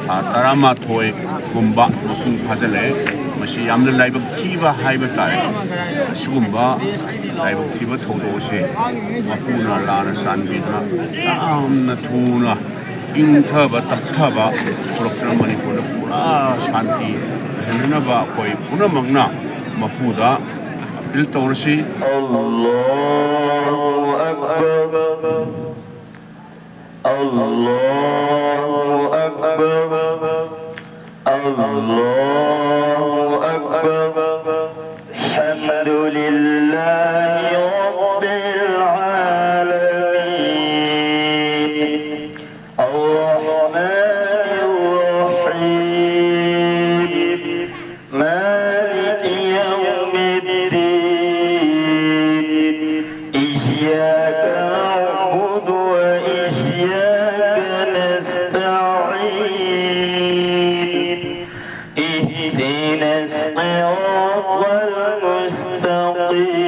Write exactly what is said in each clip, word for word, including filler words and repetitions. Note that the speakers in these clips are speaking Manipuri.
ꯊꯥ ꯇꯔꯥꯃꯥꯊꯣꯏꯒꯨꯝꯕ ꯃꯄꯨꯡ ꯐꯥꯖꯤꯜꯂꯛꯑꯦ꯫ ꯃꯁꯤ ꯌꯥꯝꯅ ꯂꯥꯏꯕꯛ ꯊꯤꯕ ꯍꯥꯏꯕ ꯇꯥꯔꯦ꯫ ꯑꯁꯤꯒꯨꯝꯕ ꯂꯥꯏꯕꯛ ꯊꯤꯕ ꯊꯧꯗꯣꯛ ꯑꯁꯦ ꯃꯄꯨꯅ ꯂꯥꯟꯅ ꯆꯥꯟꯕꯤꯗꯨꯅ ꯌꯥꯝꯅ ꯊꯨꯅ ꯏꯪꯊꯕ ꯇꯞꯊꯕ ꯄꯨꯔꯛꯇꯨꯅ ꯃꯅꯤꯄꯨꯔꯗ ꯄꯨꯔꯥ ꯁꯥꯟꯇꯤ ꯂꯩꯍꯟꯅꯅꯕ ꯑꯩꯈꯣꯏ ꯄꯨꯝꯅꯃꯛꯅ ꯃꯄꯨꯗ ꯑꯄꯤꯜ ꯇꯧꯔꯁꯤ꯫ الله أكبر. الله أكبر. الله أكبر. الحمد لله رب العالمين. الرحمن الرحيم. مالك يوم الدين. إياك نعبد وإياك نستعين. اهدنا الصراط المستقيم.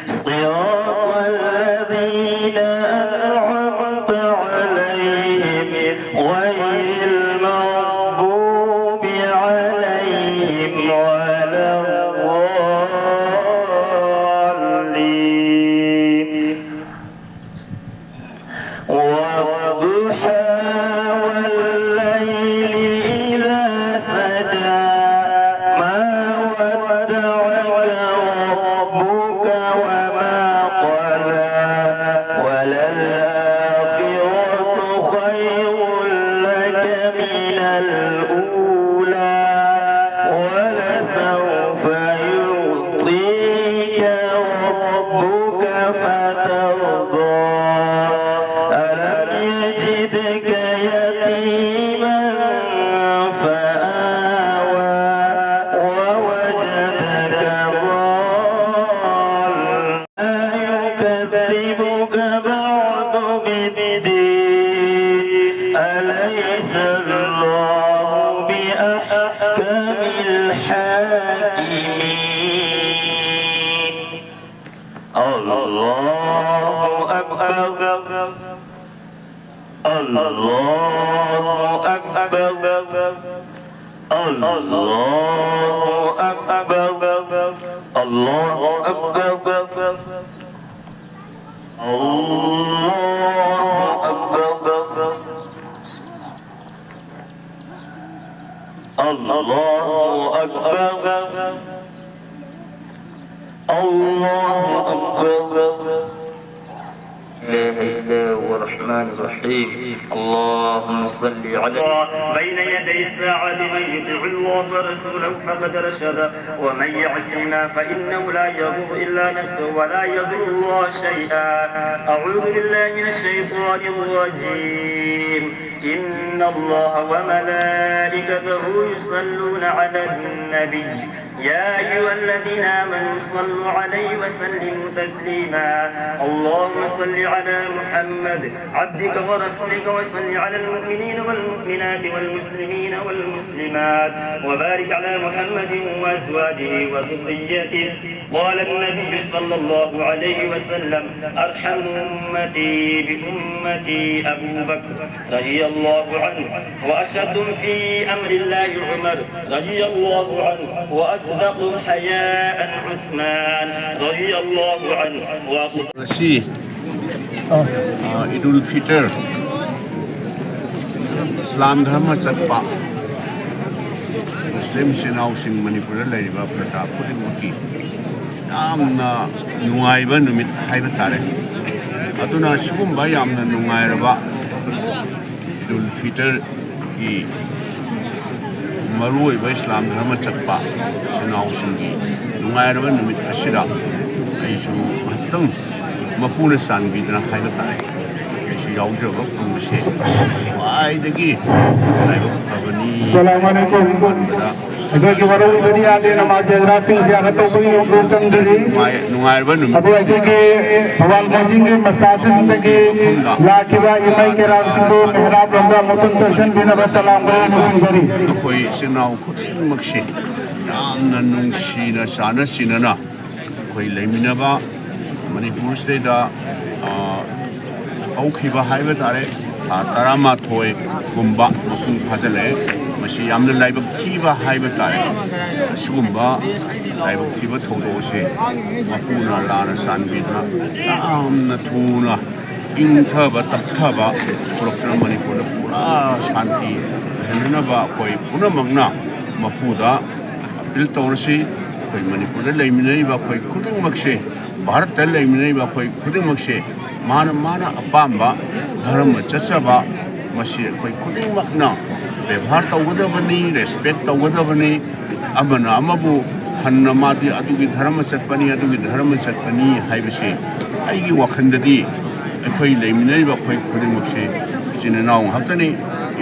صراط الذين أنعمت عليهم غير المغضوب عليهم ولا الضالين. والضحى والليل إذا سجى. ما ودعك ربك وما قلى. وللآخرة خير لك من الأولى. ولسوف يعطيك ربك فترضى. ألم يجدك يتيما فآوى. ووجدك ضالا. لا يكذبك بعد بالدين. أليس الله بأحكم الحاكمين. الله أكبر. الله الله أكبر. الله أكبر. الله أكبر. الله أكبر. الله أكبر. لا إله إلا هو الرحمن الرحيم. اللهم صل على بين يدي الساعة من يطع الله ورسوله فقد رشد، ومن يعصهما فإنه لا يضر إلا نفسه ولا يضر الله شيئا. أعوذ بالله من الشيطان الرجيم. إن الله وملائكته يصلون على النبي، يا أيها الذين آمنوا صلوا عليه وسلموا تسليما. اللهم صل على محمد عبدك ورسولك، وصل على المؤمنين والمؤمنات والمسلمين والمسلمات، وبارك على محمد وأزواجه وذريته. قال النبي صلى الله عليه وسلم: أرحم أمتي بأمتي أبو بكر رضي الله عنه، وأشدهم في أمر الله عمر رضي الله عنه، وأصدقهم حياء عثمان رضي الله عنه، وأبو ꯉꯁꯤ, ꯑ, ꯏꯗꯨꯜ ꯐꯤꯇꯔ, ꯏꯁꯂꯥꯝ ꯙꯔꯃ ꯆꯠꯄ ꯃꯨꯁꯂꯤꯝ ꯏꯆꯤꯟ ꯏꯅꯥꯎꯁꯤꯡ, ꯃꯅꯤꯄꯨꯔꯗ ꯂꯩꯔꯤꯕ ꯄ꯭ꯔꯖꯥ ꯈꯨꯗꯤꯡꯃꯛꯀꯤ ꯌꯥꯝꯅ ꯅꯨꯡꯉꯥꯏꯕ ꯅꯨꯃꯤꯠ ꯍꯥꯏꯕ ꯇꯥꯔꯦ꯫ ꯑꯗꯨꯅ ꯁꯤꯒꯨꯝꯕ ꯌꯥꯝꯅ ꯅꯨꯡꯉꯥꯏꯔꯕ ꯏꯗꯨꯜ ꯐꯤꯇꯔꯒꯤ ꯃꯔꯨꯑꯣꯏꯕ ꯏꯁꯂꯥꯝ ꯙꯔꯃ ꯆꯠꯄ ꯏꯆꯤꯟ ꯏꯅꯥꯎꯁꯤꯡꯒꯤ ꯅꯨꯡꯉꯥꯏꯔꯕ ꯅꯨꯃꯤꯠ ꯑꯁꯤꯗ ꯑꯩꯁꯨ ꯉꯥꯏꯍꯥꯛꯇꯪ ꯃꯄꯨꯅ ꯆꯥꯟꯕꯤꯗꯨꯅ ꯍꯥꯏꯕ ꯇꯥꯔꯦ, ꯑꯩꯁꯨ ꯌꯥꯎꯖꯕ ꯐꯪꯕꯁꯦ ꯈ꯭ꯋꯥꯏꯗꯒꯤ ꯂꯥꯏꯕꯛ ꯐꯕꯅꯤ꯫ ꯑꯁꯂꯥꯃꯨ ꯑꯂꯥꯏꯀꯨꯝ꯫ ꯑꯍꯥꯟꯕꯗ ꯑꯩꯈꯣꯏꯒꯤ ꯃꯔꯨꯑꯣꯏꯕ ꯃꯤꯌꯥꯝꯒꯤ ꯅꯃꯥꯖ ꯖꯅꯥꯖꯥꯁꯤꯡ ꯖꯤꯌꯥꯔꯠ ꯇꯧꯕꯒꯤ ꯌꯨꯝꯗ ꯆꯪꯗꯔꯤ꯫ ꯅꯨꯡꯉꯥꯏ-, ꯅꯨꯡꯉꯥꯏꯔꯕ ꯅꯨꯃꯤꯠ ꯑꯗꯨ ꯑꯩꯈꯣꯏꯒꯤ ꯊꯧꯕꯥꯜ ꯃꯣꯏꯖꯤꯡꯒꯤ ꯃꯁꯥꯖꯤꯁꯤꯡꯗꯒꯤ ꯃꯐꯝꯗ ꯂꯥꯛꯈꯤꯕ ꯏꯃꯩ ꯀꯦꯔꯥꯡꯁꯤꯡꯕꯨ ꯃꯦꯍꯔꯥꯕ ꯂꯣꯝꯗ ꯑꯃꯨꯛꯇꯪ ꯆꯪꯁꯤꯟꯕꯤꯅꯕ ꯁꯂꯥꯝ ꯀꯧꯅ ꯅꯤꯡꯁꯤꯡꯖꯔꯤ꯫ ꯑꯩꯈꯣꯏ ꯏꯆꯤꯟ ꯏꯅꯥꯎ ꯈꯨꯗꯤꯡꯃꯛꯁꯦ ꯌꯥꯝꯅ ꯅꯨꯡꯁꯤꯅ ꯆꯥꯟꯅ ꯆꯤꯟꯅꯅ ꯑꯩꯈꯣꯏ ꯂꯩꯃꯤꯟꯅꯕ ꯃꯅꯤꯄꯨꯔꯁꯤꯗꯩꯗ, ꯑ, ꯍꯧꯈꯤꯕ ꯍꯥꯏꯕ ꯇꯥꯔꯦ, ꯊꯥ ꯇꯔꯥꯃꯥꯊꯣꯏꯒꯨꯝꯕ ꯃꯄꯨꯡ ꯐꯥꯖꯤꯜꯂꯛꯑꯦ꯫ ꯁꯤ ꯌꯥꯝꯅ ꯂꯥꯏꯕꯛ ꯊꯤꯕ ꯍꯥꯏꯕ ꯇꯥꯔꯦ꯫ ꯑꯁꯤꯒꯨꯝꯕ ꯂꯥꯏꯕꯛ ꯊꯤꯕ ꯊꯧꯗꯣꯛ ꯑꯁꯤ ꯃꯄꯨꯅ ꯂꯥꯟꯅ ꯆꯥꯟꯕꯤꯗꯨꯅ ꯌꯥꯝꯅ ꯊꯨꯅ ꯏꯪꯊꯕ ꯇꯞꯊꯕ ꯄꯨꯔꯛꯇꯨꯅ ꯃꯅꯤꯄꯨꯔꯗ ꯄꯨꯔꯥ ꯁꯥꯟꯇꯤ ꯂꯩꯍꯟꯅꯅꯕ ꯑꯩꯈꯣꯏ ꯄꯨꯝꯅꯃꯛꯅ ꯃꯄꯨꯗ ꯑꯄꯤꯜ ꯇꯧꯔꯁꯤ꯫ ꯑꯩꯈꯣꯏ ꯃꯅꯤꯄꯨꯔꯗ ꯂꯩꯃꯤꯟꯅꯔꯤꯕ ꯑꯩꯈꯣꯏ ꯈꯨꯗꯤꯡꯃꯛꯁꯦ, ꯚꯥꯔꯠꯇ ꯂꯩꯃꯤꯟꯅꯔꯤꯕ ꯑꯩꯈꯣꯏ ꯈꯨꯗꯤꯡꯃꯛꯁꯦ ꯃꯥꯅ ꯃꯥꯅ ꯑꯄꯥꯝꯕ ꯙꯔꯃ ꯆꯠꯆꯕ, ꯃꯁꯤ ꯑꯩꯈꯣꯏ ꯈꯨꯗꯤꯡꯃꯛꯅ ꯕꯦꯕꯥꯔ ꯇꯧꯒꯗꯕꯅꯤ, ꯔꯦꯁꯄꯦꯛ ꯇꯧꯒꯗꯕꯅꯤ꯫ ꯑꯃꯅ ꯑꯃꯕꯨ ꯍꯟꯅ ꯃꯥꯗꯤ ꯑꯗꯨꯒꯤ ꯙꯔꯃ ꯆꯠꯄꯅꯤ, ꯑꯗꯨꯒꯤ ꯙꯔꯃ ꯆꯠꯄꯅꯤ ꯍꯥꯏꯕꯁꯤ ꯑꯩꯒꯤ ꯋꯥꯈꯜꯗꯗꯤ ꯑꯩꯈꯣꯏ ꯂꯩꯃꯤꯟꯅꯔꯤꯕ ꯑꯩꯈꯣꯏ ꯈꯨꯗꯤꯡꯃꯛꯁꯤ ꯏꯆꯤꯟ ꯏꯅꯥꯎ ꯉꯥꯛꯇꯅꯤ꯫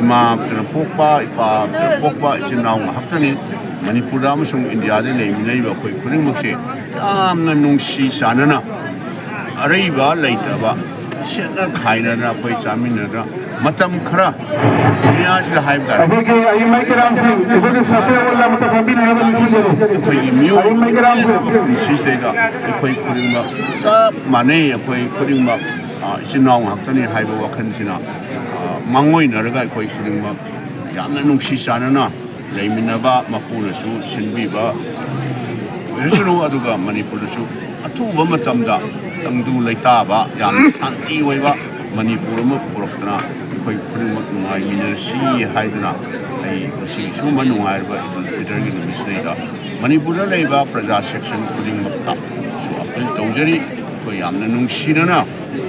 ꯏꯃꯥꯇꯅ ꯄꯣꯛꯄ, ꯏꯄꯥꯇꯅ ꯄꯣꯛꯄ ꯏꯆꯤꯟ ꯏꯅꯥꯎ ꯉꯥꯛꯇꯅꯤ꯫ ꯃꯅꯤꯄꯨꯔꯗ ꯑꯃꯁꯨꯡ ꯏꯟꯗꯤꯌꯥꯗ ꯂꯩꯃꯤꯟꯅꯔꯤꯕ ꯑꯩꯈꯣꯏ ꯈꯨꯗꯤꯡꯃꯛꯁꯤ ꯌꯥꯝꯅ ꯅꯨꯡꯁꯤ ꯆꯥꯟꯅꯅ ꯑꯔꯩꯕ ꯂꯩꯇꯕ ꯁꯦꯠꯅ ꯈꯥꯏꯅꯗꯅ ꯑꯩꯈꯣꯏ ꯆꯥꯃꯤꯟꯅꯗꯅ ꯃꯇꯝ ꯈꯔ ꯗꯨꯅꯤꯌꯥꯁꯤꯗ ꯍꯥꯏꯕ ꯇꯥꯔꯦ꯫ ꯑꯩꯈꯣꯏꯒꯤ ꯑꯌꯤꯡ ꯃꯩ ꯀꯦꯔꯥꯝꯁꯤꯡ, ꯑꯩꯈꯣꯏꯒꯤ ꯁꯥꯐꯦ ꯑꯣꯜꯂ ꯑꯃꯇ ꯐꯝꯕꯤꯅꯅꯕ ꯅꯤꯡꯁꯤꯡꯖꯔꯤ꯫ ꯑꯩꯈꯣꯏꯒꯤ ꯃꯤꯑꯣꯏꯕ ꯑꯌꯤꯡ ꯃꯩ ꯀꯦꯔꯥꯝꯁꯤꯡ꯫ ꯄꯨꯟꯁꯤꯁꯤꯗꯩꯗ ꯑꯩꯈꯣꯏ ꯈꯨꯗꯤꯡꯃꯛ ꯆꯞ ꯃꯥꯟꯅꯩ꯫ ꯑꯩꯈꯣꯏ ꯈꯨꯗꯤꯡꯃꯛ, ꯑ, ꯏꯆꯤꯟ ꯏꯅꯥꯎ ꯉꯥꯛꯇꯅꯤ ꯍꯥꯏꯕ ꯋꯥꯈꯜꯁꯤꯅ, ꯑ, ꯃꯥꯡꯑꯣꯏꯅꯔꯒ ꯑꯩꯈꯣꯏ ꯈꯨꯗꯤꯡꯃꯛ ꯌꯥꯝꯅ ꯅꯨꯡꯁꯤ ꯆꯥꯟꯅꯅ ꯂꯩꯃꯤꯟꯅꯕ, ꯃꯄꯨꯅꯁꯨ ꯁꯤꯟꯕꯤꯕ ꯑꯣꯏꯔꯁꯅꯨ, ꯑꯗꯨꯒ ꯃꯅꯤꯄꯨꯔꯗꯁꯨ ꯑꯊꯨꯕ ꯃꯇꯝꯗ ꯇꯪꯗꯨ ꯂꯩꯇꯥꯕ, ꯌꯥꯝꯅ ꯁꯥꯟꯇꯤ ꯑꯣꯏꯕ ꯃꯅꯤꯄꯨꯔ ꯑꯃ ꯄꯨꯔꯛꯇꯅ ꯑꯩꯈꯣꯏ ꯈꯨꯗꯤꯡꯃꯛ ꯅꯨꯡꯉꯥꯏꯃꯤꯟꯅꯁꯤ ꯍꯥꯏꯗꯨꯅ ꯑꯩ ꯉꯁꯤ ꯁꯤꯒꯨꯝꯕ ꯅꯨꯡꯉꯥꯏꯔꯕ ꯏꯗꯨꯜ ꯐꯤꯇꯔꯒꯤ ꯅꯨꯃꯤꯠꯁꯤꯗꯩꯗ ꯃꯅꯤꯄꯨꯔꯗ ꯂꯩꯕ ꯄ꯭ꯔꯖꯥ ꯁꯦꯛꯁꯟ ꯈꯨꯗꯤꯡꯃꯛꯇꯁꯨ ꯑꯄꯤꯜ ꯇꯧꯖꯔꯤ꯫ ꯑꯩꯈꯣꯏ ꯌꯥꯝꯅ ꯅꯨꯡꯁꯤꯅꯅ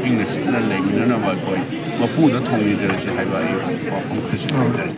ꯏꯪꯅ ꯆꯤꯛꯅ ꯂꯩꯃꯤꯟꯅꯅꯕ ꯑꯩꯈꯣꯏ ꯃꯄꯨꯗ ꯊꯧꯅꯤꯖꯔꯁꯤ ꯍꯥꯏꯕ ꯑꯩ ꯋꯥꯐꯝ ꯈꯔꯁꯤ ꯊꯝꯖꯔꯤ꯫